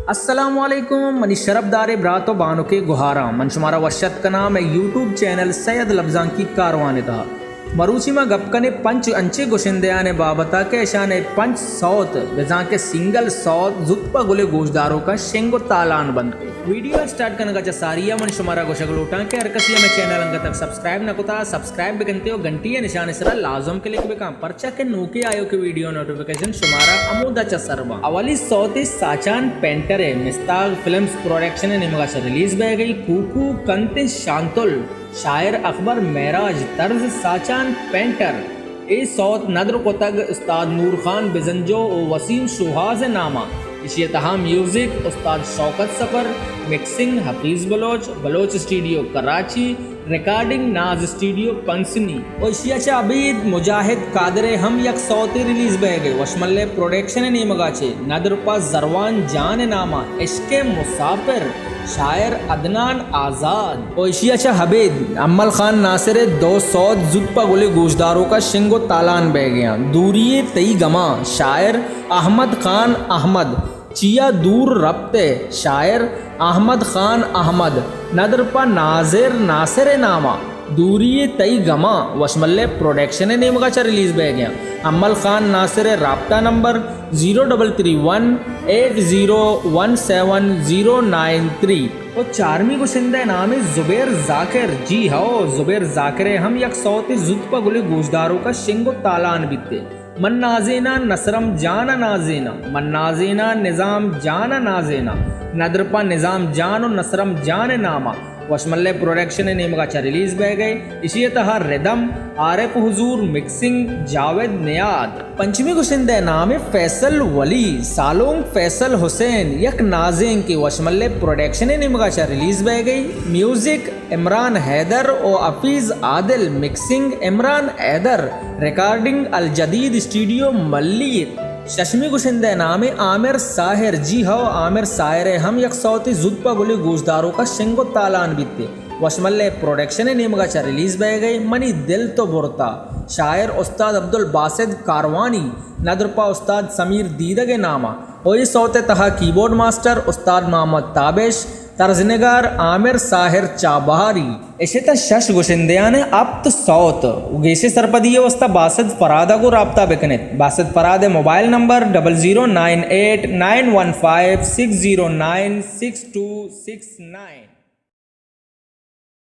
السلام علیکم، منی شرپداریں برات و بانکیں گہاراں، من شمارا وش اتک کناں مئے یوٹیوب چینل سید لبزانکی کاروان ءِ تہا۔ مروچی ما گپ کنیں پنچ انچیں گشندہانی بابت ءَ کہ اشانی پنچ سوت، بزاں کہ سنگل سوت، زوت پہ گل ءِ گوشداروکاں شنگ و تالان بنت۔ ویڈیو ءِ سٹارٹ کنگ ءَ چہ ساری ءَ من شمارا گوشگ لوٹاں کہ ہر کسی ءَ مئے چینل انگت تک سبسکرائب نہ کتا، سبسکرائب بکنت و گھنٹی ءِ نشان ءِ سرا لازم کلک بکن، پرچا کہ نوکیں آیوکیں ویڈیو نوٹیفیکیشن شمارا ہمودا چہ سر باں۔ اولی سوتے ساچان پینٹر ءِ، مستاگ فلمز پروڈکشن ءِ نیمگا چہ ریلیز بئیگئی۔ کوکو کنت شانتل، شاعر اکبر معراج، طرز ساچان پینٹر۔ اے سوت ندر کتگ استاد نور خان بزنجو و وسیم شوہاز ءِ ناما۔ ایشی ءِ تہا میوزک استاد شوکت سفر، مکسنگ حفیظ بلوچ، بلوچ اسٹوڈیو کراچی، ریکارڈنگ ناز اسٹوڈیو پنسنی۔ و ایشی ءَ چہ ابید مجاہد قادر ءِ ہم یک سوتے ریلیز بئیگئی، وشملے پروڈکشن ءِ نیمگا چہ، ندر پہ زروان جان ءِ ناما، عشق مسافر، شاعر عدنان آزاد۔ و ایشی ءَ چہ ابید امل خان ناصر ءِ دو سوت زوت پہ گل ءِ گوشداروکاں شنگ و تالان بئیگیاں۔ دوری تئی گماں، شاعر احمد خان احمد۔ چیا دور رپت ئے، شاعر احمد خان احمد، ندر پہ نازر ناصر ءِ ناما۔ دوری تئی گماں، وشملے پروڈکشن ءِ نیمگا چہ ریلیز بئیگیاں۔ امل خان ناصر ءِ رابطہ number zero double three one at zero one seven zero nine three. و چارمی گشندہ ءِ نام زبیر ذاکر، جی ہو، زبیر ذاکر ءِ ہم یک سوتے زوت پہ گل ءِ گوشداروکاں شنگ و تالان بیت ئے۔ من نازیناں نصرم جان ءَ نازیناں، من نازیناں نظام جان ءَ نازیناں، ندر پہ نظام جان و نصرم جان ءِ ناما۔ وشملے پروڈکشن ءِ نیمگا چہ ریلیز بئیگئی۔ ایشی ءِ تہا ردم عارف حضور، مکسنگ جاوید نیاد۔ پنچمی گشندہ ءِ نام فیصل ولی، سالونک فیصل حسین، یک نازینکے، وشملے پروڈکشن ءِ نیمگا چہ ریلیز بئیگئی۔ میوزک عمران حیدر و حفیظ عادل، مکسنگ عمران حیدر، ریکارڈنگ الجدید اسٹوڈیو ملیت۔ ششمی گشندہ ءِ نام عامر ساحر، جی ہو، عامر ساحر ءِ ہم یک سوتے زوت پہ گل ءِ گوشداروکاں شنگ و تالان بیت ئے۔ وشملے پروڈکشن ءِ نیمگا چہ ریلیز بئیگئی۔ منی دل تو برتا، شاعر استاد عبدالباسط کاروانی، ندر پہ استاد سمیر دیدگ ءِ ناما۔ و اے سوت ءِ تہا کیبورڈ ماسٹر استاد محمد تابش، طرز نگار عامر ساحر چابہاری۔ ایشی ءِ تہا شش گشندہانی ہپت سوت۔ و گیشیں سرپدی ءِ واستا باسط فراد ءَ گوں رابطہ بکنیت۔ باسط فراد ءِ mobile number double zero nine eight nine one five six zero nine six two six nine.